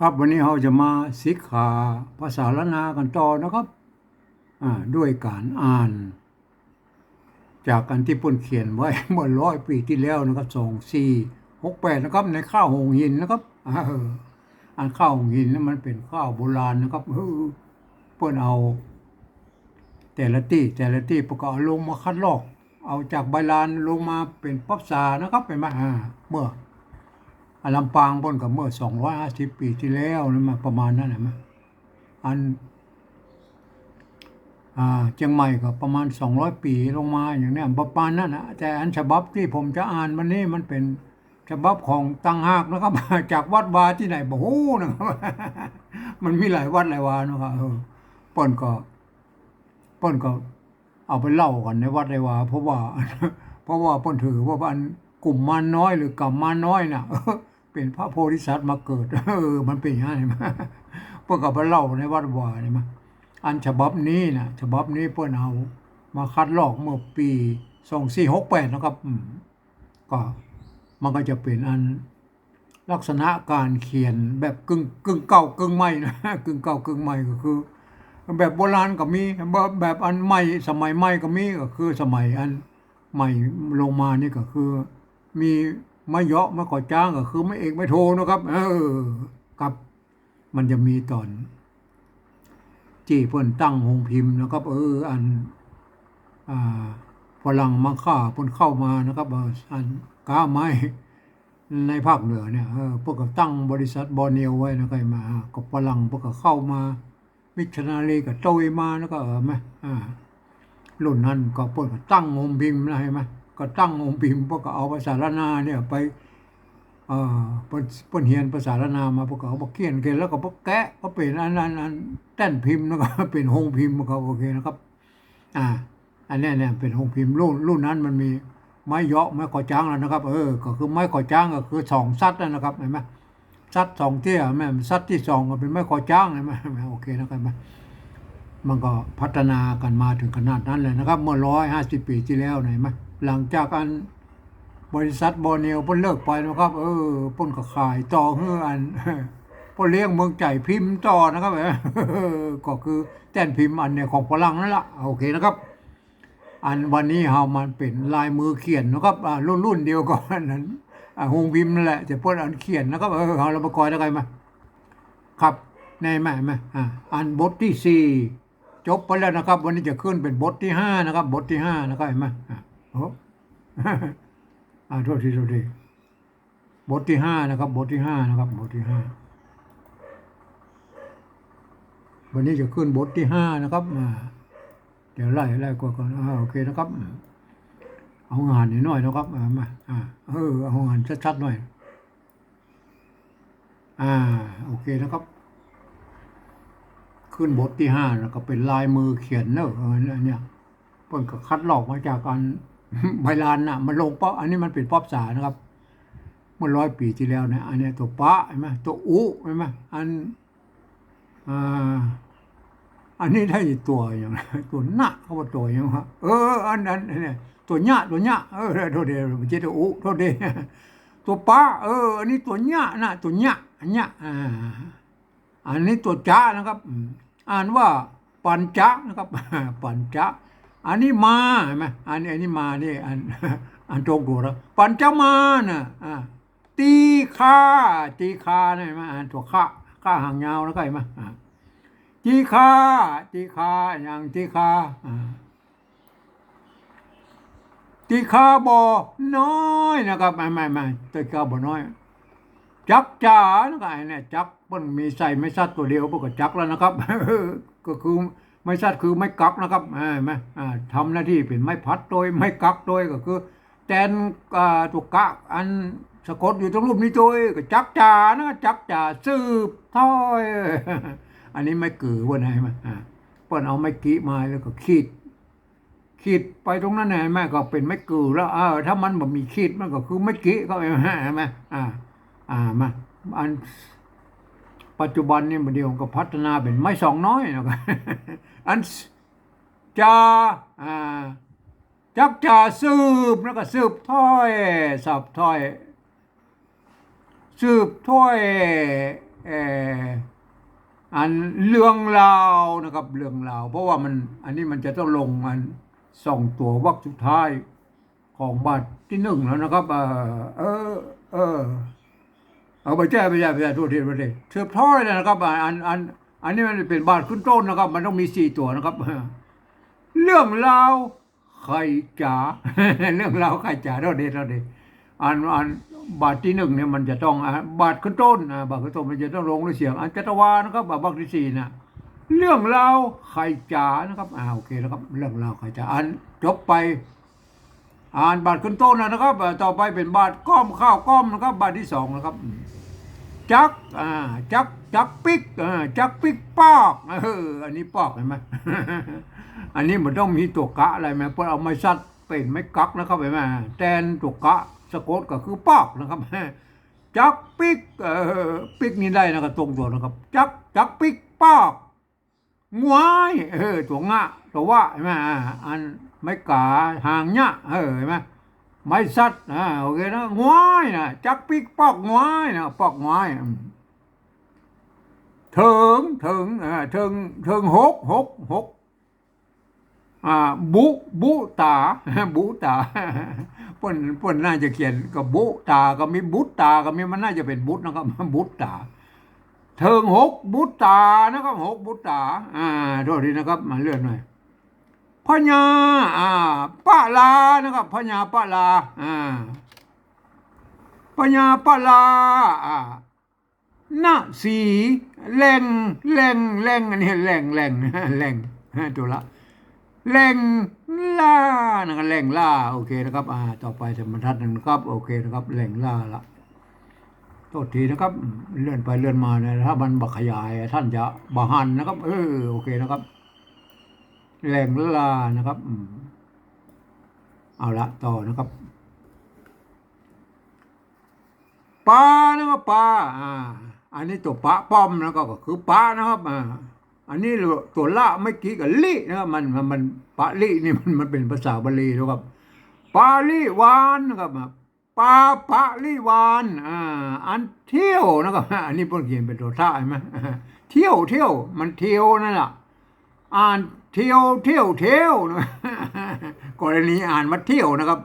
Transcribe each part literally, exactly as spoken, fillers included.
ครับ วันนี้เฮาจะมาศึกษาภาษาล้านนากั๋นต่อนะครับ อ่า ด้วยก๋านอ่าน จากอันตี้เปิ้นเขียนไว้ เมื่อร้อยปี๋ตี้แล้วนะครับ สองสี่หกแปดนะครับ ในข้าวหงส์หินนะครับ เออ อันข้าวหงส์หินนี่มันเป๋นข้าวโบราณนะครับ เออ เปิ้นเอา แต่ละตี้ แต่ละตี้เปิ้นก็เอาลงมาคัดลอก เอาจากใบลานลงมาเป๋นป๊อปสานะครับ หันก่อ อ่า เมื่อ อ่า ลำปางเปิ้นก็เมื่อสองร้อยห้าสิบปี๋ตี้แล้วนะ มาประมาณนั้นนะ อัน อ่า เจียงใหม่ก็ประมาณสองร้อยปี๋ลงมาอย่างเนี้ย ประมาณนั้นนะ แต่อันฉบับตี้ผมจะอ่านวันนี้มันเป๋นฉบับของต่างหากนะครับ จากวัดวาตี้ไหนบ่ฮู้นะครับ มันมีหลายวัดหลายวานะครับ เออ เปิ้นก็ เปิ้นก็เอาไปเล่ากั๋นในวัดในวา เพราะว่า เพราะว่าเปิ้นถือว่าอันกุมมารน้อยหรือก๋ำมารน้อยน่ะ เป๋นพระโพธิสัตว์มาเกิด เออ มันเป๋นอย่างนั้น เปิ้นก็เอาไปเล่าในวัดวานี่มา อันฉบับนี้น่ะ ฉบับนี้เปิ้นเอามาคัดลอกเมื่อปี๋สองสี่หกแปดนะครับ อืม ก็ มันก็จะเป๋นอัน ลักษณะก๋านเขียนแบบกึ่ง กึ่งเก่ากึ่งใหม่นะ กึ่งเก่ากึ่งใหม่ก็คือ แบบโบราณก็มี แบบ แบบอันใหม่ สมัยใหม่ก็มี ก็คือสมัยอันใหม่ลงมานี่ก็คือ มีไม้เยาะ ไม้ก่อจ๊าง ก็คือไม้เอก ไม้โทนะครับ เออ ครับ มันจะมีต๋อน ตี้เปิ้นตั้งโฮงพิมพ์นะครับ เออ อัน อ่า ฝรั่งมังค่าเปิ้นเข้ามานะครับ เออ อันก๊าไม้ในภาคเหนือเนี่ย เออ เปิ้นก็ตั้งบริษัทบอร์เนียวไว้นะครับ มา ก็ฝรั่งเปิ้นก็เข้ามา มิชชันนารีก็โตยมา แล้วก็ เออ มา อ่า รุ่นนั้นก็เปิ้นก็ตั้งโฮงพิมพ์นะ หันก่อ ก็ตั้งโฮงพิมพ์ เปิ้นก็เอาภาษาล้านนาเนี่ยไป เอ่อ เปิ้น เปิ้นเฮียนภาษาล้านนามา เปิ้นก็เอามาเขียน เขียนแล้วก็มาแกะ ก็เป๋นอัน อัน อันแต้นพิมพ์ แล้วก็เป๋นโฮงพิมพ์ ก็โอเคนะครับ อ่า อันเนี้ย เนี่ยเป๋นโฮงพิมพ์ รุ่น รุ่นนั้นมันมีไม้เยาะ ไม้ก่อจ๊างแล้วนะครับ เออ ก็คือไม้ก่อจ๊างก็คือสองสัตว์นั่นนะครับ หันก่อ สัตว์สองเตี้ย แม่นสัตว์ตี้สองก็เป๋นไม้ก่อจ๊าง หันก่อ โอเคนะครับ มันก็พัฒนากั๋นมาเถิงขนาดนั้นเลยนะครับ เมื่อร้อยห้าสิบปี๋ตี้แล้ว หันก่อ หลังจากอันบริษัทบอร์เนียวเปิ้นเลิกไปนะครับ เออ เปิ้นก็ขายต่อหื้ออัน ป้อเลี้ยงเมืองใจ๋พิมพ์ต่อนะครับ เออ ก็คือแต้นพิมพ์อันเนี่ยของฝรั่งนั่นละ โอเคนะครับ อันวันนี้เฮามันเป๋นลายมือเขียนนะครับ อ่า รุ่น รุ่นเดียวกับอันนั้น อ่า โฮงพิมพ์นั่นแหละ แต่เปิ้นอันเขียนนะครับ เออ เฮาละบ่กอยแล้วกันมา ครับ ในมา มา อ่า อันบทตี้สี่จบไปแล้วนะครับ วันนี้จะขึ้นเป๋นบทตี้ห้านะครับ บทตี้ห้านะครับ หันก่อ อ่า โอ้ อ่า โทษที โทษที บทตี้ห้านะครับ บทตี้ห้านะครับ บทตี้ห้า วันนี้จะขึ้นบทตี้ห้านะครับ อ่า เดี๋ยวไล่ ไล่กว่าก่อน อ่า โอเคนะครับ อืม เอาหงส์หันน้อยๆ นะครับ อ่า มา อ่า เออ เอาหงส์หันชัดๆ หน่อย อ่า โอเคนะครับ ขึ้นบทตี้ห้าแล้วก็เป๋นลายมือเขียนเนอะ เออ อันเนี้ย เปิ้นก็คัดลอกมาจากอัน ใบลานน่ะ มาลงป๊อป อันนี้มันเป๋นป๊อปสานะครับ เมื่อร้อยปี๋ตี้แล้วเนี่ย อันเนี้ยตั๋วปะ หันก่อ ตั๋วอุ หันก่อ อัน อ่า อันนี้ได้ตั๋วหยัง ตั๋วนะ เขาว่าตั๋วหยังวะ เออ อัน อัน อันเนี้ย ตั๋วเนี้ย ตั๋วเนี้ย เออ โทษที บ่ใจ้ตั๋วอุ โทษที ตั๋วปะ เออ อันนี้ตั๋วเนี้ยนะ ตั๋วเนี้ย อันเนี้ย อ่า อันนี้ตั๋วจะนะครับ อืม อ่านว่าปัญจะนะครับ ปัญจะ อันนี้มา หันก่อ อัน อันนี้มานี่ อัน อันตรงตั๋วแล้ว ปัญจะมานะ อ่า ตีฆา ตีฆานะ หันก่อ อ่านตั๋วฆะ ฆะหางยาวนะครับ หันก่อ อ่า ตีฆา ตีฆา อย่างตีฆา อ่า ตีฆาบ่อน้อยนะครับ ไม่ ไม่ ไม่ ตีฆาบ่อน้อย จักจ๋านะครับ อันเนี้ย จัก เปิ้นมีใส่ไม้สัตว์ตั๋วเดียว เปิ้นก็จักแล้วนะครับ ก็คือไม้สัตว์คือไม้กักนะครับ อ่า หันก่อ อ่า ทำหน้าตี้เป๋นไม้ผัดตวย ไม้กักตวย ก็คือแตน อ่า ตั๋วกะ อันสะกดอยู่ตรงรูปนี้ตวย ก็จักจ๋านะ จักจ๋า สืบถ้อย อันนี้ไม้กือเปิ้น หันก่อ อ่า เปิ้นเอาไม้กิมาแล้วก็ขีด ขีดไปตรงนั้นน่ะ หันก่อ ก็เป๋นไม้กือแล้ว เออ ถ้ามันบ่มีขีดมันก็คือไม้กิ ก็หันก่อ อ่า อ่า มา อันปัจจุบันนี่บ่าเดี่ยวก็พัฒนาเป๋นไม้สองน้อยแล้วก็ อันจ๋า อ่า จักจ๋าสืบ แล้วก็สืบถ้อย สืบถ้อย สืบถ้อย เอ่อ อันเรื่องราวนะครับ เรื่องราว เพราะว่ามัน อันนี้มันจะต้องลงอันสองตัววรรคสุดท้ายของบาทตี้นึ่งแล้วนะครับ เอ่อ เออ เออ เอา บ่ใจ้ บ่ใจ้ บ่ใจ้ โทษที โทษที เทียบถ้อยแล้วนะครับ อ่า อัน อัน อันนี้มันเป๋นบาทขึ้นต้นนะครับ มันต้องมีสี่ตัวนะครับ เรื่องราวไขจ๋า เรื่องราวไขจ๋า โทษที โทษที อัน อันบาทตี้นึ่งเนี่ยมันจะต้อง อ่า บาทขึ้นต้น อ่า บาทขึ้นต้นมันจะต้องลงด้วยเสียง อันจัตวานะครับ อ่า บาทตี้สี่น่ะ เรื่องราวไขจ๋านะครับ อ่า โอเคนะครับ เรื่องราวไขจ๋า อันจบไป อ่านบาทขึ้นต้นแล้วนะครับ อ่า ต่อไปเป๋นบาทก้อมข้าวก้อมนะครับ บาทตี้สองนะครับ จักร อ่า จักร จักรปิ๊ก อ่า จักรปิ๊กปอก เออ อันนี้ปอก หันก่อ อันนี้มันต้องมีตั๋วกะอะไรไหม เปิ้นเอาไม้สัตว์เป๋นไม้กั๊กนะครับ หันก่อ แตนตั๋วกะสะกดก็คือปอกนะครับ จักรปิ๊ก เอ่อ ปิ๊กนี่ได้นะครับ ตรงตั๋วนะครับ จักร จักรปิ๊กปอก งวาย เออ ตั๋วงะ ตั๋ววะ หันก่อ อ่า อันไม้ก๋าหางเนี้ย เออ หันก่อ ไม้สัตว์ อ่า โอเคนะ งวายนะ จักรปิ๊กปอกงวายนะ ปอกงวาย อืม เถิง เถิง อ่า เถิง เถิงหก หก หก อ่า บุ บุต๋า บุต๋า เปิ้น เปิ้นน่าจะเขียนก็บุต๋าก็มี บุต๋าก็มี มันน่าจะเป๋นบุต๋นะครับ บุต๋า เถิงหกบุต๋านะครับ หกบุต๋า อ่า โทษทีนะครับ มาเลื่อนหน่อย พญา อ่า ปะลานะครับ พญาปะลา อ่า พญาปะลา อ่า ณ สี แหล่ง แหล่ง แหล่ง อันนี้แหล่ง แหล่ง แหล่ง ตั๋วละ แหล่งล่านะครับ แหล่งล่า โอเคนะครับ อ่า ต่อไปธรรมทัศน์นะครับ โอเคนะครับ แหล่งล่าละ โทษทีนะครับ เลื่อนไปเลื่อนมานะ ถ้ามันบ่ขยาย ต้านจะบ่หันนะครับ เออ โอเคนะครับ แหล่งล่านะครับ อืม เอาละ ต่อนะครับ ปานะครับ ปา อ่า อันนี้ตั๋วปะป้อมนะครับ ก็คือปะนะครับ อ่า อันนี้ตั๋วละเมื่อกี้ก็ลินะครับ มัน มัน มัน ปะลินี่มัน มันเป๋นภาษาบาลีนะครับ ปาลิวานนะครับ ปาปะลิวาน อ่า อันเที่ยวนะครับ อันนี้เปิ้นเขียนเป๋นตั๋วทะ หันก่อ เที่ยว เที่ยว มันเที่ยวนั่นแหละ อ่านเที่ยว เที่ยว เที่ยวนะ กรณีอ่านว่าเที่ยวนะครับ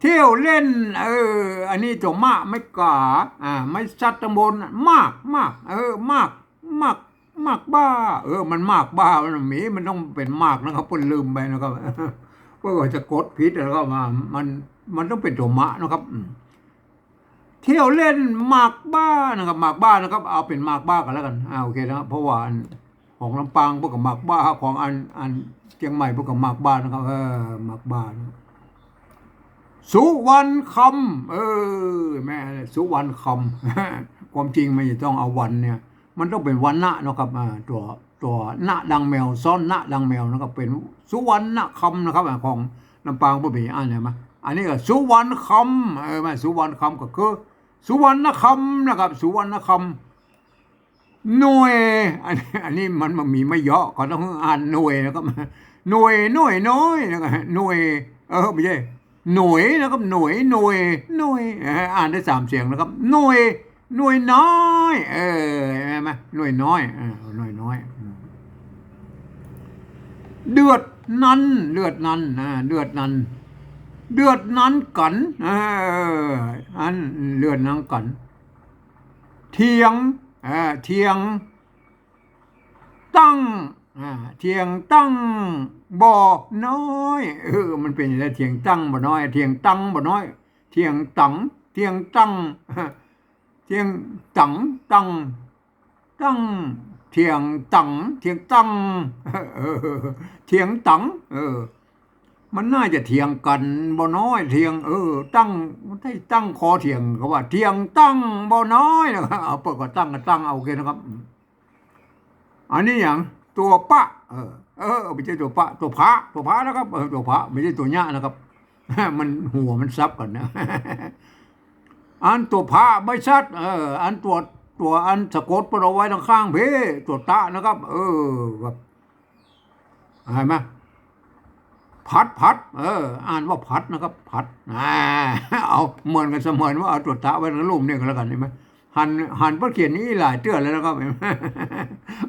เที่ยวเล่น เออ อันนี้ตั๋วมะไม้ก๋า อ่า ไม้สัตว์ตังบน มาก มาก เออ มาก มาก มากบ้า เออ มันมากบ้า มันมี มันต้องเป๋นมากนะครับ เปิ้นลืมไปนะครับ เปิ้นก็สะกดผิดแล้วก็มา มัน มันต้องเป๋นตั๋วมะนะครับ อืม เที่ยวเล่นหมากบ้านะครับ หมากบ้านะครับ เอาเป๋นหมากบ้าก่อนแล้วกั๋น อ่า โอเคนะครับ เพราะว่าอันของลำปางเปิ้นก็หมากบ้า ของอัน อันเจียงใหม่เปิ้นก็หมากบ้านะครับ เออ หมากบ้านะ สุวรรณคำ เออ แม่ สุวรรณคำ ความจริงมันจะต้องเอาวรรณเนี่ย มันต้องเป๋นวรรณะนะครับ อ่า ตั๋ว ตั๋วณะดังแมว ซ้อนณะดังแมวนะครับ เป๋นสุวรรณคำนะครับ อ่า ของลำปางเปิ้นเป๋นอันเนี่ยมา อันนี้ก็สุวรรณคำ เออ แม่ สุวรรณคำก็คือ สุวรรณคำนะครับ สุวรรณคำ หน่วย อันนี้ อันนี้มัน มันมีไม้เยาะ ก็ต้องอ่านหน่วยนะครับ หน่วย หน่วย หน่อยนะครับ หน่วย เออ ไม่ใช่ หน่วยนะครับ หน่วย หน่วย หน่วย เออ อ่านได้สามเสียงนะครับ หน่วย หน่วยน้อย เออ เห็นไหม หน่วยน้อย เออ หน่วยน้อย อืม เดือดนั้น เดือดนั้น อ่า เดือดนั้น เดือดนั้นกั๋น เออ อันเดือดนั้นกั๋น เถียง อ่า เถียงตั้ง อ่า เถียงตั้งบ่น้อย เออ มันเป๋นจะได๋ เถียงตั้งบ่น้อย เถียงตังบ่น้อย เถียงตัง เถียงตัง เถียงตัง ตัง ตัง เถียงตัง เถียงตัง เออ เถียงตัง เออ มันน่าจะเถียงกั๋นบ่น้อย เถียง เออ ตั้ง ได้ตั้งข้อเถียง ก็ว่า เถียงตั้งบ่น้อย นะ เอา เปิ้นก็ตั้งก็ตั้ง เอา โอเคนะครับ อันนี้หยัง ตั๋วปะ เออ เออ ไม่ใช่ตั๋วปะ ตั๋วผะ ตั๋วผะนะครับ เออ ตั๋วผะ ไม่ใช่ตั๋วเนี้ยนะครับ มันหัวมันสับกั๋นนะ อันตั๋วผะไม้สัตว์ เออ อันตั๋ว ตั๋วอันสะกดเปิ้นเอาไว้ตังข้างเพ ตั๋วตะนะครับ เออ ครับ หันก่อ ผัด ผัด เออ อ่านว่าผัดนะครับ ผัด อ่า เอาเหมือนกั๋นเสมือนว่าเอาตั๋วตะไว้ตังลุ่มนี่ก็แล้วกั๋น หันก่อ หัน หันเปิ้นเขียนอย่างอี้หลายเตื้อแล้วนะครับ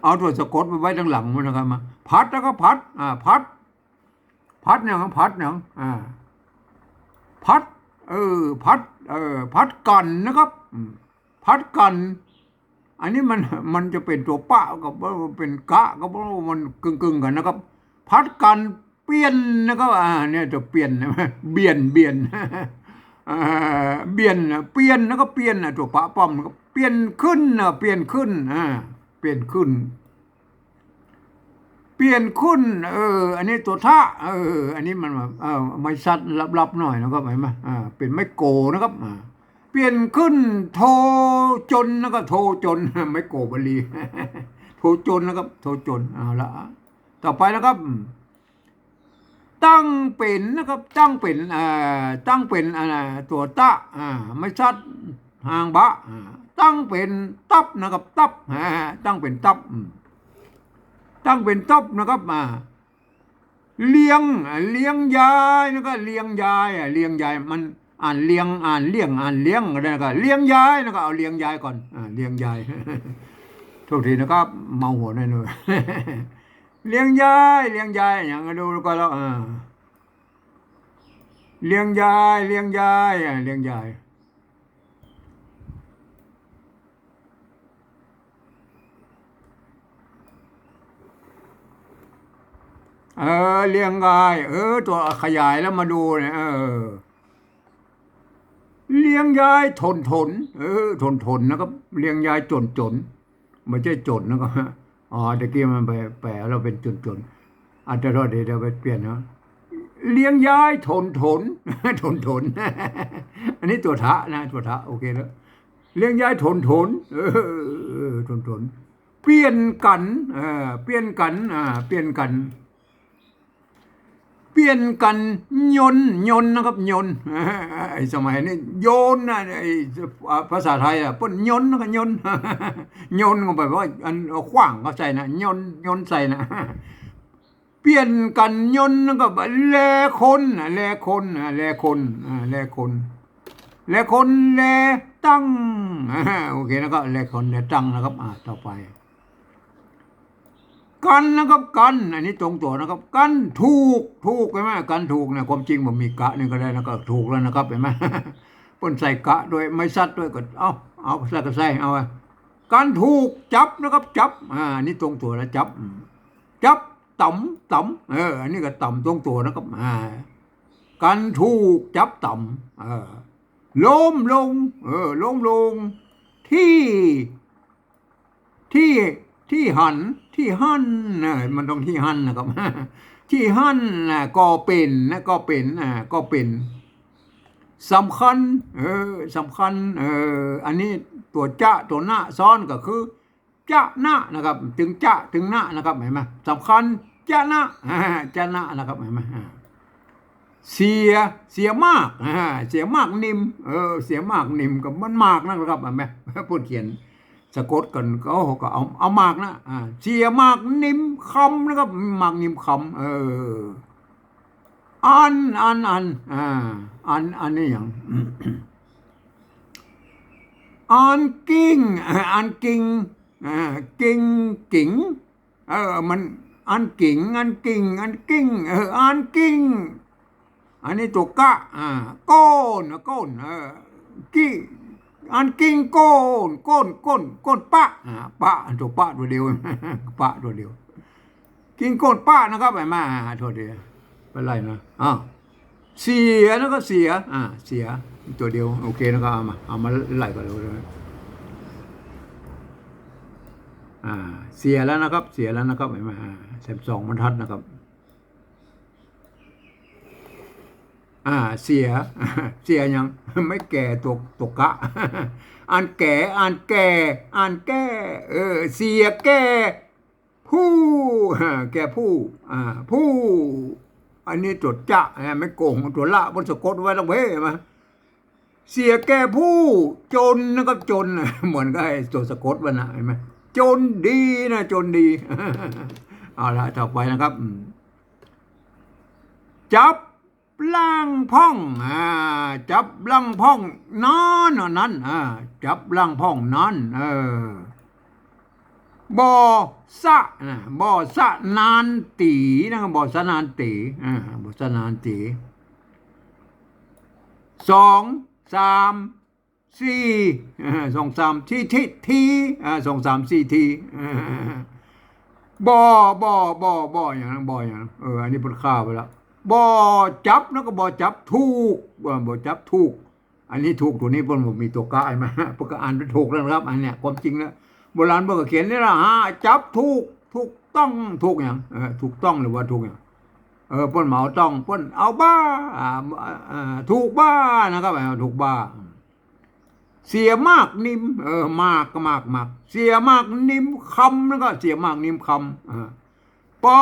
เอาตั๋วสะกดไปไว้ตังหลังมันนะครับ มา ผัด นะครับ ผัด อ่า ผัด ผัดหยัง ผัดหยัง อ่า ผัด เออ ผัด เออ ผัดกั๋นนะครับ อืม ผัดกั๋น อันนี้มัน มันจะเป๋นตั๋วปะก็บ่ เป๋นกะก็บ่ มันกึ่งๆ กั๋นนะครับ ผัดกั๋นเปลี่ยนนะครับ อ่า เนี่ยตั๋วเปลี่ยนนะ เบียน เบียน อ่า เบียนนะ เปลี่ยนนะครับ เปลี่ยนนะ ตั๋วปะป้อมนะครับ เปลี่ยนขึ้นนะ เปลี่ยนขึ้น อ่า เปลี่ยนขึ้น เปลี่ยนขึ้น เออ อันนี้ตั๋วทะ เออ อันนี้มัน เออ ไม้สัตว์ลับๆ หน่อยนะครับ หันก่อ อ่า เป๋นไม้โกนะครับ อ่า เปลี่ยนขึ้น โทจนนะครับ โทจน ไม้โกบาลี โทจนนะครับ โทจน เอาละ ต่อไปนะครับ ตั้งเป๋นนะครับ ตั้งเป๋น อ่า ตั้งเป๋น อ่า ตั๋วตะ อ่า ไม้สัตว์ หางบะ อ่า ตั้งเป๋นตับนะครับ ตับ อ่า ตั้งเป๋นตับ อืม ตั้งเป๋นตับนะครับ อ่า เลี้ยง อ่า เลี้ยงยายนะครับ เลี้ยงยาย อ่า เลี้ยงยาย มันอ่านเลี้ยง อ่านเลี้ยง อ่านเลี้ยงก็ได้นะครับ เลี้ยงยายนะครับ เอาเลี้ยงยายก่อน อ่า เลี้ยงยาย โทษทีนะครับ เมาหัวหน่อยหนึ่ง เลี้ยงยาย เลี้ยงยาย อย่างนั้นดูก่อนแล้ว อ่า เลี้ยงยาย เลี้ยงยาย อ่า เลี้ยงยาย เออ เลี้ยงยาย เออ ตั๋วขยายแล้วมาดูเนี่ย เออ เลี้ยงยายถนถน เออ ถนถนนะครับ เลี้ยงยายจ๋นจ๋น บ่ใจ้จ๋นนะครับ อ๋อ ตะกี้มันไปแป๋แล้วเป๋นจ๋นจ๋น อ่ะ เดี๋ยว เดี๋ยว เดี๋ยวไปเปลี่ยนนะ เลี้ยงยายถนถน ถนถน อันนี้ตั๋วทะนะ ตั๋วทะ โอเคแล้ว เลี้ยงยายถนถน เออ เออ ถนถน เปลี่ยนกั๋น เออ เปลี่ยนกั๋น อ่า เปลี่ยนกั๋น เปลี่ยนกั๋น ยนต์ ยนต์นะครับ ยนต์ ไอ้สมัยนี้ โยนนะ ไอ้ อ่า ภาษาไทยอ่ะ เปิ้นยนต์นะครับ ยนต์ ยนต์ก็แป๋ว่า อัน เอาขว้างเข้าใส่นะ ยนต์ ยนต์ใส่นะ เปลี่ยนกั๋นยนต์นะครับ แลคนนะ แลคนนะ แลคน อ่า แลคน แลคน แลตั้ง อ่า โอเคนะครับ แลคน แลตั้งนะครับ อ่า ต่อไป กั๋นนะครับ กั๋น อันนี้ตรงตั๋วนะครับ กั๋นถูก ถูก หันก่อ กั๋นถูกนะ ความจริงบ่มีกะนี่ก็ได้นะ ก็ถูกแล้วนะครับ หันก่อ เปิ้นใส่กะด้วย ไม้สัตว์ด้วย ก็ เอา เอาใส่ก็ใส่ เอาอะ กั๋นถูก จับนะครับ จับ อ่า อันนี้ตรงตั๋วแล้ว จับ อืม จับต๋ำ ต๋ำ เออ อันนี้ก็ต๋ำตรงตั๋วนะครับ อ่า กั๋นถูก จับต๋ำ เออ ล้มลง เออ ล้มลง ตี้ ตี้ ตี้หั้น ตี้หั้นนะ มันต้องตี้หั้นนะครับ ตี้หั้นนะ ก็เป๋นนะ ก็เป๋นนะ ก็เป๋น สำคัญ เออ สำคัญ เออ อันนี้ตั๋วจะ ตั๋วนะ ซ้อนก็คือ จะนะนะครับ ตึงจะ ตึงนะนะครับ หันก่อ สำคัญ จะนะ อ่า จะนะนะครับ หันก่อ อ่า เสีย เสียมาก อ่า เสียมากนิ่ม เออ เสียมากนิ่มก็มันมากนะครับ หันก่อ เปิ้นเขียนสะกดกั๋น เขาก็เอา เอามากนะ อ่า เสียมากนิ่มคำนะครับ มากนิ่มคำ เออ อัน อัน อัน อ่า อัน อันนี้หยัง อันกิ่ง อันกิ่ง อ่า กิ่ง กิ่ง เออ มัน อันกิ่ง อันกิ่ง อันกิ่ง เออ อันกิ่ง อันนี้ตั๋วกะ อ่า โก้น โก้น เออ กิ่ง อันกิ่งโก้น โก้น โก้น โก้นปะ อ่า ปะ ตั๋วปะตั๋วเดียว ปะตั๋วเดียว กิ่งโก้นปะนะครับ หันก่อ อ่า โทษที เป๋นไรนะ อ้าว เสียนะครับ เสีย อ่า เสีย ตั๋วเดียว โอเคนะครับ เอามา เอามาไล่ก่อนเลย อ่า เสียแล้วนะครับ เสียแล้วนะครับ หันก่อ อ่า แถมสองบรรทัดนะครับ อ่า เสีย เสียหยัง ไม้แก่ตั๋ว ตั๋วกะ อันแก่ อันแก่ อันแก่ เออ เสียแก่ ผู้ แก่ผู้ อ่า ผู้ อันนี้ตั๋วจะ อ่า ไม้โก่ง ตั๋วละ เปิ้นสะกดไว้ตรงเพ่มา เสียแก่ผู้ จนนะครับ จน เหมือนกับไอ้ตั๋วสะกดมันนะ หันก่อ จนดีนะ จนดี เอาละ ต่อไปนะครับ อืม จับ ล่างพ่อง อ่า จับล่างพ่องนาน อันนั้น อ่า จับล่างพ่องนาน เออ บ่สะนะ บ่สะนานตี๋นะ บ่สะนานตี๋ อ่า บ่สะนานตี๋ สอง สาม สี่ อ่า สอง สาม สี่ ที ที อ่า สอง สาม สี่ ที อ่า บ่ บ่ บ่ บ่ อย่างนั้น บ่ อย่างนั้น เออ อันนี้เปิ้นฆ่าไปแล้ว บ่จับนะ ก็บ่จับถูก บ่ บ่จับถูก อันนี้ถูก ตั๋วนี้เปิ้นบ่มีตั๋วกะหันมา เปิ้นก็อ่านถูกแล้วนะครับ อันเนี้ยความจริงนะ โบราณเปิ้นก็เขียนนี่ล่ะ หาจับถูก ถูกต้อง ถูกหยัง เออ ถูกต้องหรือว่าถูกหยัง เออ เปิ้นบ่เอาต้อง เปิ้นเอาบ่า อ่า อ่า ถูกบ่านะครับ อ่า ถูกบ่า เสียมากนิม เออ มากก็มาก มาก เสียมากนิมคำ แล้วก็เสียมากนิมคำ อ่า ปอ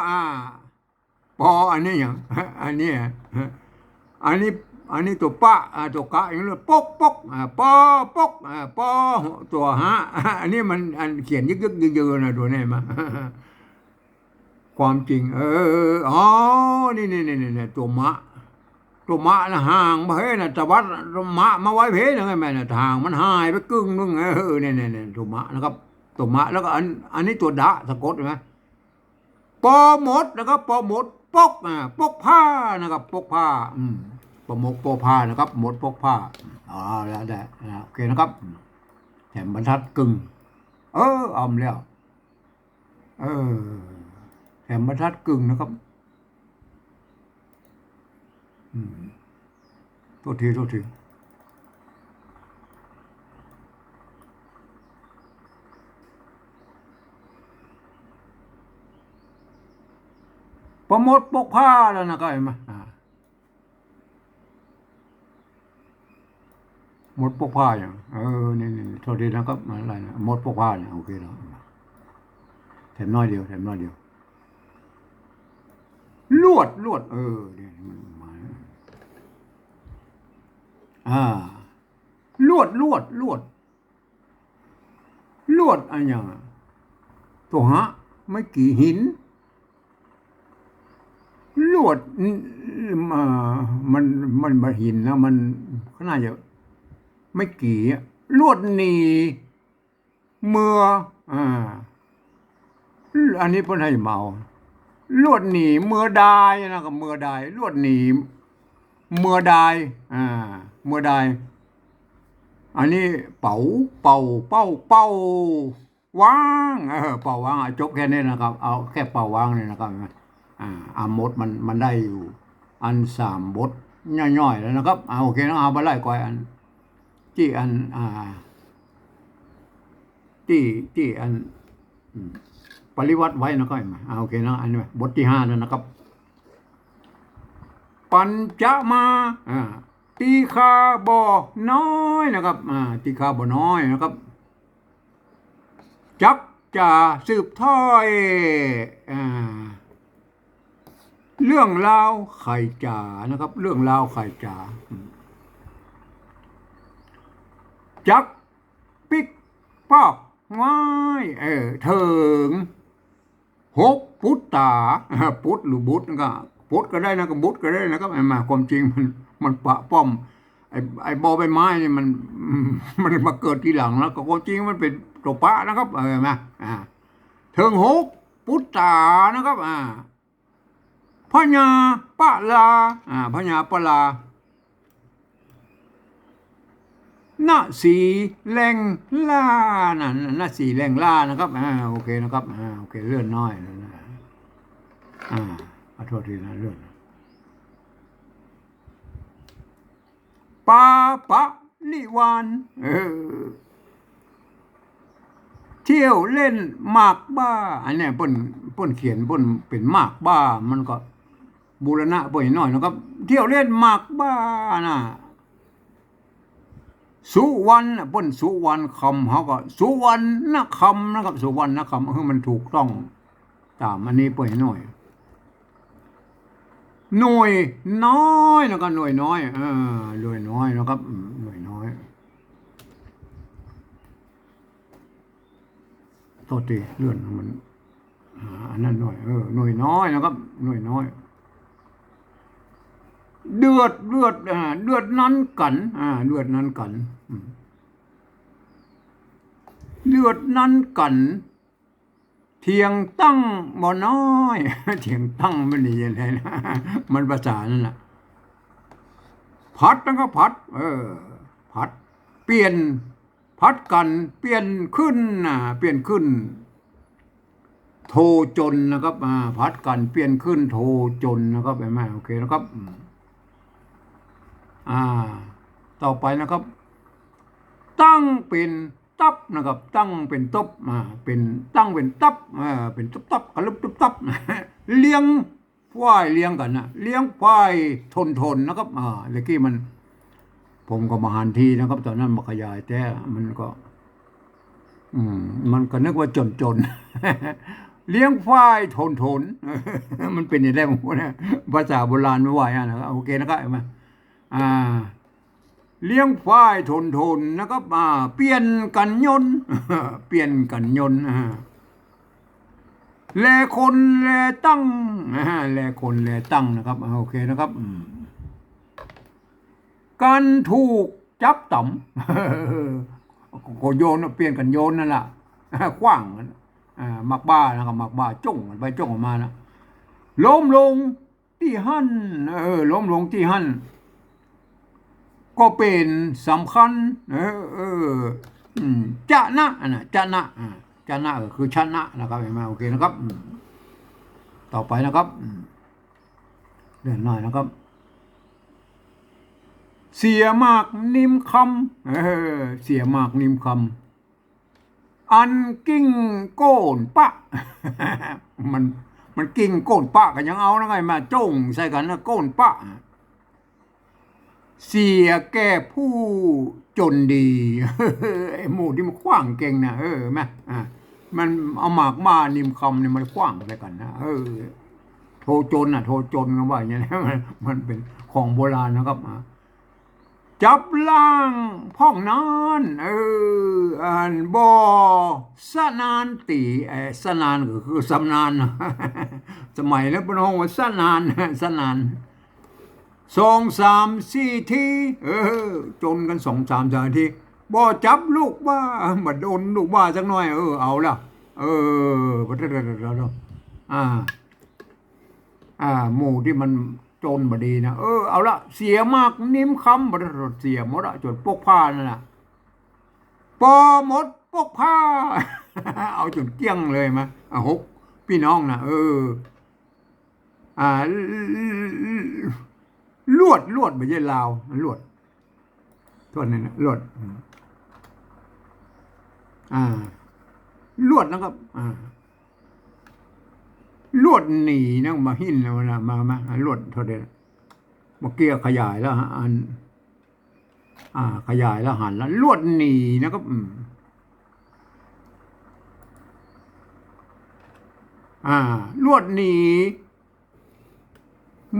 อ่า ปอ อันนี้หยัง อันนี้ อันนี้ อันนี้ตั๋วปะ อ่า ตั๋วกะ อย่างนั้น ปก ปก อ่า ปอ ปก อ่า ปอ ตั๋วหะ อันนี้มัน อันเขียนยึกๆ ยืนๆ นะ ตั๋วนี้มา ความจริง เออ อ๋อ นี่ นี่ นี่ นี่ ตั๋วมะ ตั๋วมะนะ ห่างบ่เฮ้ยนะ ตะวัดมะมาไว้เพ่นะ ไงแม่นะ ห่างมันหายไปกึ่งหนึ่ง เออ นี่ นี่ นี่ ตั๋วมะนะครับ ตั๋วมะ แล้วก็อัน อันนี้ตั๋วดะ สะกดเห็นไหม ปอหมดนะครับ ปอหมด ปก อ่า ปกผ้านะครับ ปกผ้า อืม ปอหมด ปกผ้านะครับ หมด ปกผ้า เอาแล้ว ได้ อ่า โอเคนะครับ แถมบรรทัดกึ่ง เออ เอาแล้ว เออ แถมบรรทัดกึ่งนะครับ อืม โทษที โทษที ปอหมดปกผ้าแล้วนะครับ เห็นไหม อ่า หมดปกผ้าอย่าง เออ นี่ นี่ โทษทีนะครับ อะไรนะ หมดปกผ้าเนี่ย โอเคแล้ว แถมน้อยเดียว แถมน้อยเดียว ลวด ลวด เออ เนี่ย มันมาแล้ว อ่า ลวด ลวด ลวด ลวดอะหยังอะ ตั๋วหะ ไม้กี่ หิน ลวด อืม อ่า มัน มัน มันหินนะ มัน ขนาดจะ ไม้กี่อะ ลวดหนี เมือ อ่า อันนี้เปิ้นหื้อเมา ลวดหนีเมือดายนะ ก็เมือดาย ลวดหนีเมือดาย อ่า เมือดาย อันนี้เป๋า เป่า เป้า เป้า ว้าง เออ เป่าว้าง อ่ะ จบแค่นี้นะครับ เอาแค่เป่าว้างนี่นะครับ อ่า อ่ะ หมดมัน มันได้อยู่ อันสามบท ย่อยๆ แล้วนะครับ อ่า โอเคนะ เอาไปไล่ก่อยอัน ตี้อัน อ่า ตี้ ตี้อัน อืม ปริวรรตไว้นะครับ อ่า โอเคนะ อันนี้บทตี้ห้าแล้วนะครับ ปัญจมา อ่า ตีฆาบ่น้อยนะครับ อ่า ตีฆาบ่น้อยนะครับ จักจ๋าสืบถ้อย อ่า เรื่องราวไขจ๋านะครับ เรื่องราวไขจ๋า อืม จักปิ๊กปอกไม้ เออ เถิง หกปุตต๋า ปุตหรือบุตรก็ ปุตก็ได้นะ ก็บุตรก็ได้นะครับ ไอ้มา ความจริงมัน มันปะป้อม ไอ้ ไอ้บอใบไม้นี่มัน มันมาเกิดทีหลังแล้ว ก็ความจริงมันเป๋นตั๋วปะนะครับ เออ มา อ่า เถิงหกปุตต๋านะครับ อ่า พญาปะลา อ่า พญาปะลา ณ สีแหล่งล่า นั่น ณ สีแหล่งล่านะครับ อ่า โอเคนะครับ อ่า โอเค เลื่อนน้อยนะ อ่า ขอโทษทีนะ เลื่อน ปาปะริวาร เออ เที่ยวเล่นหมากบ้า อันเนี้ยเปิ้น เปิ้นเขียน เปิ้นเป๋นหมากบ้า มันก็บูรณะไปหน่อยนะครับ เที่ยวเล่นหมากบ้านะ สุวรรณน่ะ เปิ้นสุวรรณคำ เฮาก็สุวรรณคำนะครับ สุวรรณคำ ให้มันถูกต้อง ต๋ามอันนี้ไปหน่อย หน่วยน้อยนะครับ หน่วยน้อย อ่า หน่วยน้อยนะครับ อืม หน่วยน้อย โทษที เลื่อนมัน อ่า อันนั้นหน่อย เออ หน่วยน้อยนะครับ หน่วยน้อย เดือด เดือด อ่า เดือดนั้นกั๋น อ่า เดือดนั้นกั๋น อืม เดือดนั้นกั๋น เถียงตั้งบ่น้อย เถียงตั้งมันนี่ยังไงนะ มันภาษานั่นน่ะ ผัด แล้วก็ผัด เออ ผัด เปลี่ยน ผัดกั๋นเปลี่ยนขึ้นนะ เปลี่ยนขึ้น โทจนนะครับ อ่า ผัดกั๋นเปลี่ยนขึ้น โทจนนะครับ หันก่อ โอเคนะครับ อืม อ่า ต่อไปนะครับ ตั้งเป๋นตับนะครับ ตั้งเป๋นตับ อ่า เป๋น ตั้งเป๋นตับ อ่า เป๋นตับๆ กระลึบตุ๊บตับ เลี้ยง ฝ่ายเลี้ยงกั๋นนะ เลี้ยงฝ่ายทนทนนะครับ อ่า เมื่อกี้มัน ผมก็บ่หันทีนะครับ ตอนนั้นมาขยาย แต่มันก็ อืม มันก็นึกว่าจนจน เลี้ยงฝ่ายทนทน มันเป๋นอย่างไรบ่ฮู้นะ ภาษาโบราณมันว่าอย่างนั้นนะครับ โอเคนะครับ หันก่อ อ่า เลี้ยงฝ่ายทนทนนะครับ อ่า เปลี่ยนกั๋นยนต์ เปลี่ยนกั๋นยนต์ อ่า แลคนแลตั้ง อ่า แลคนแลตั้งนะครับ อ่า โอเคนะครับ อืม กั๋นถูกจับต๋ำ ก็โยน เปลี่ยนกั๋นโยนนั่นแหละ ขว้างกั๋น อ่า หมากบ้านะครับ หมากบ้าจ้งกั๋นไปจ้งกั๋นมานะ ล้มลง ตี้หั้น เออ ล้มลงตี้หั้น ก็เป๋นสำคัญ เออ เออ อืม จะนะ อันน่ะ จะนะ อ่า จะนะ ก็คือชนะนะครับ หันก่อ โอเคนะครับ อืม ต่อไปนะครับ อืม เลื่อนหน้านะครับ เสียหมากนิมคำ เออ เสียหมากนิมคำ อันกิ่งโก้นปะ มัน มันกิ่งโก้นปะก็ยังเอานะ ไงมาจ้งใส่กั๋นนะ โก้นปะ เสียแก่ผู้จนดี ไอ้หมู่ตี้มันขว้างเก่งนะ เออ แม่ อ่า มันเอาหมากบ้านิมคำนี่มันขว้างใส่กั๋นนะ เออ โทจนน่ะ โทจนก็ว่าอย่างนี้นะ มัน มันเป๋นของโบราณนะครับ อ่า จับล้างพ่องนั้น เออ อันบ่สะนานตี๋ เอ่อ สะนานก็คือสำนาญนะ สมัยนั้นเปิ้นฮ้องว่าสะนาน สะนาน สองสามสี่ที เออ จนกั๋นสองสามสี่ที บ่จับลูกบ้า บ่โดนลูกบ้าสักหน่อย เออ เอาละ เออ อ่า อ่า หมู่ตี้มันจนบ่ดีนะ เออ เอาละ เสียหมากนิมคำ บ่ได้เสียหมดอะ จ๋นปกผ้านั่นน่ะ ปอหมดปกผ้า เอาจ๋นเกลี้ยงเลยมะ อ่ะ หกปี้น้องน่ะ เออ อ่า ลวด ลวด บ่ใจ้ลาว ลวด โทษนี่นะ ลวด อืม อ่า ลวดนะครับ อ่า ลวดหนีนะ บ่าหิ้นแล้วนะ มา มา ลวด โทษเด้อ เมื่อกี้ขยายแล้วฮะ อัน อ่า ขยายแล้วหันแล้ว ลวดหนีนะครับ อืม อ่า ลวดหนี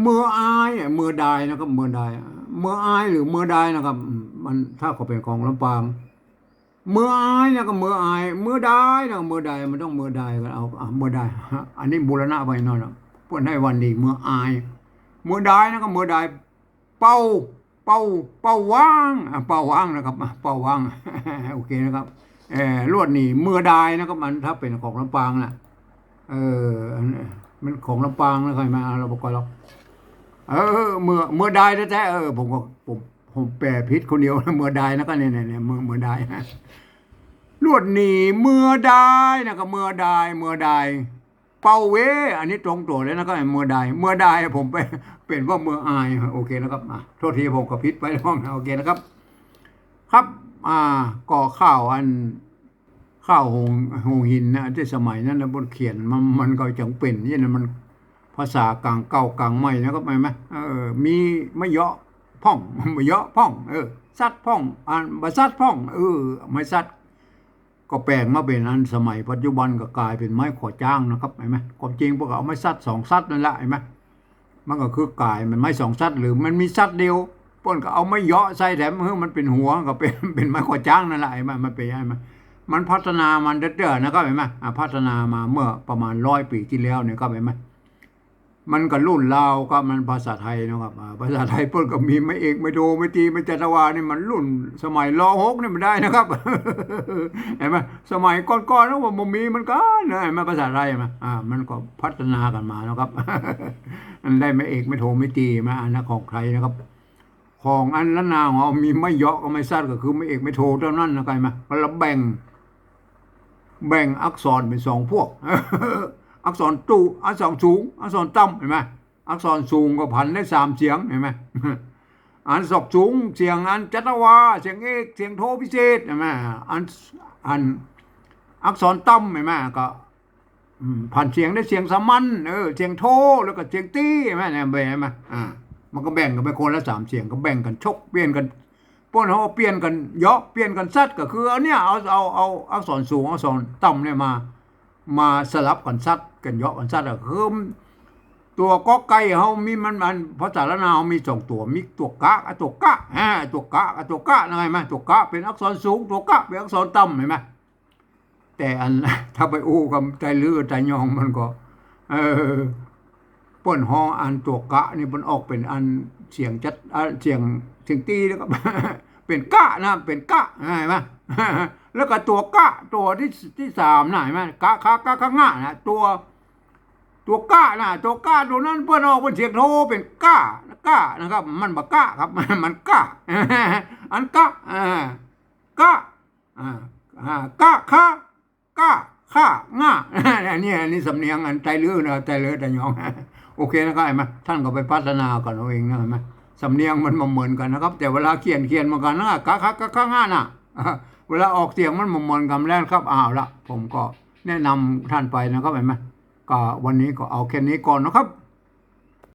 เมืออาย อ่ะ เมือดายนะครับ เมือดาย เมืออายหรือเมือดายนะครับ อืม มัน ถ้าเขาเป๋นของลำปาง เมืออายนะก็เมืออาย เมือดายนะก็เมือดาย มันต้องเมือดายกั๋น เอา อ่ะ เมือดาย อันนี้บูรณะไปหน่อยนะ เปิ้นให้วันนี้เมืออาย เมือดายนะก็เมือดาย เป่า เป่า เป่าว้าง อ่ะ เป่าว้างนะครับ อ่ะ เป่าว้าง โอเคนะครับ เอ่อ ลวดหนี เมือดายนะครับ มันถ้าเป๋นของลำปางน่ะ เออ อัน มันของลำปางนะ ใครมา เราบ่ก่อยหรอก เออ เมือ เมือดายแต๊ๆ เออ ผมก็ ผม ผมแปลผิดคนเดียว เมือดายนะก็เนี่ย เนี่ย เนี่ย เมือ เมือดาย ลวดหนี เมือดายนะก็เมือดาย เมือดาย เป่าเว อันนี้ตรงตั๋วเลยนะก็เมือดาย เมือดาย ผมไป เป๋นว่าเมืออาย โอเคนะครับ อ่ะ โทษที ผมก็ผิดไปแล้วนะ โอเคนะครับ ครับ อ่า ก็ข่าวอัน ข่าวหง หงส์หินนะ ตี้สมัยนั้นนะ บทเขียนมัน มันก็จั๋งเป๋นอย่างนี้นะ มันภาษากลางเก่ากลางใหม่นะครับ หันก่อ เออ มีไม้เยาะพ่อง ไม้เยาะพ่อง เออ สัดพ่อง อ่านบ่สัดพ่อง เออ ไม้สัด ก็แป๋งมาเป๋นอันสมัยปัจจุบันก็ก๋ายเป๋นไม้ขอจ้างนะครับ หันก่อ ความจริงเปิ้นก็เอาไม้สัดสองสัดนั่นแหละ หันก่อ มันก็คือก๋ายมันไม้สองสัด หรือมันมีสัดเดียว เปิ้นก็เอาไม้เยาะใส่แถม หื้อมันเป๋นหัว ก็เป๋น เป๋นไม้ขอจ้างนั่นแหละ หันก่อ มันเป๋น หันก่อ มันพัฒนามันเตื้อๆ นะครับ หันก่อ อ่ะ พัฒนามาเมื่อประมาณร้อยปี๋ตี้แล้วเนี่ยครับ หันก่อ มันก็รุ่นราวกับมันภาษาไทยนะครับ อ่า ภาษาไทยเปิ้นก็มีไม้เอก ไม้โท ไม้ตรี ไม้จัตวา นี่มันรุ่นสมัย ร.หก นี่มันได้นะครับ หันก่อ สมัยก่อนๆ นะว่าบ่มีเหมือนกั๋นนะ หันก่อ ภาษาไทยหันก่อ อ่า มันก็พัฒนากั๋นมานะครับ อันได้ไม้เอก ไม้โท ไม้ตรี มา อันนั้นของไทยนะครับ ของอันล้านนาของเฮามีไม้เหยาะกับไม้สัตว์ ก็คือไม้เอก ไม้โท เต้านั้นนะ หันก่อ มันละแบ่ง แบ่งอักษรเป๋นสองพวก อักษรตุ๊ อักษรสูง อักษรต่ำ หันก่อ อักษรสูงก็ผันได้สามเสียง หันก่อ อันสอกสูง เสียงอันจัตวา เสียงเอก เสียงโทพิเศษ หันก่อ อัน อันอักษรต่ำ หันก่อ ก็ อืม ผันเสียงได้เสียงสามัญ เออ เสียงโท แล้วก็เสียงตรี หันก่อ เนี่ย หันก่อ อ่า มันก็แบ่งกั๋นไปคนละสามเสียง ก็แบ่งกั๋นฉกเปลี่ยนกั๋น เปิ้นเฮาเปลี่ยนกั๋นเหยาะ เปลี่ยนกั๋นสัตว์ ก็คือเอาเนี่ย เอา เอา เอาอักษรสูง อักษรต่ำเนี่ยมา มาสลับกั๋นสัตว์ กั๋นเหยาะกั๋นสัตว์อะ คือ ตั๋วกอไก่เฮามีมัน มัน ภาษาล้านนาเฮามีสองตั๋ว มีตั๋วกะกับตั๋วก้า อ่า ตั๋วกะกับตั๋วก้านะ หันก่อ ตั๋วกะเป๋นอักษรสูง ตั๋วก้าเป๋นอักษรต่ำ หันก่อ แต่อัน ถ้าไปอู้กับไตลื้อไตยองมันก็ เออ เปิ้นฮ้องอันตั๋วกะนี่เปิ้นออกเป๋นอันเสียงจัต อ่า เสียง เสียงตรี แล้วก็ เป๋นกะนะ เป๋นกะ หันก่อ แล้วก็ตั๋วกะ ตั๋วตี้ ตี้สามนะ หันก่อ กะ คะ กะ คะ งะนะ ตั๋ว ตั๋วกะนะ ตั๋วกะตั๋วนั้นเปิ้นออกเป๋นเสียงโท เป๋นก้า ก้านะครับ มันบ่กะครับ มันกะ อันกะ อ่า กะ อ่า อ่า กะ คะ ก้า คะ งะ อันนี้ อันนี้สำเนียงอันไตลื้อนะ ไตลื้อไตยอง โอเคนะครับ หันก่อ ต้านก็ไปพัฒนากั๋นเอาเองนะ หันก่อ สำเนียงมันบ่เหมือนกั๋นนะครับ แต่เวลาเขียน เขียนเหมือนกั๋นนะ กะ คะ กะ คะ งะ น่ะ เวลาออกเสียงมันบ่เหมือนกั๋นแล้วครับ เอาละ ผมก็แนะนำต้านไปนะครับ หันก่อ ก็วันนี้ก็เอาแค่นี้ก่อนนะครับ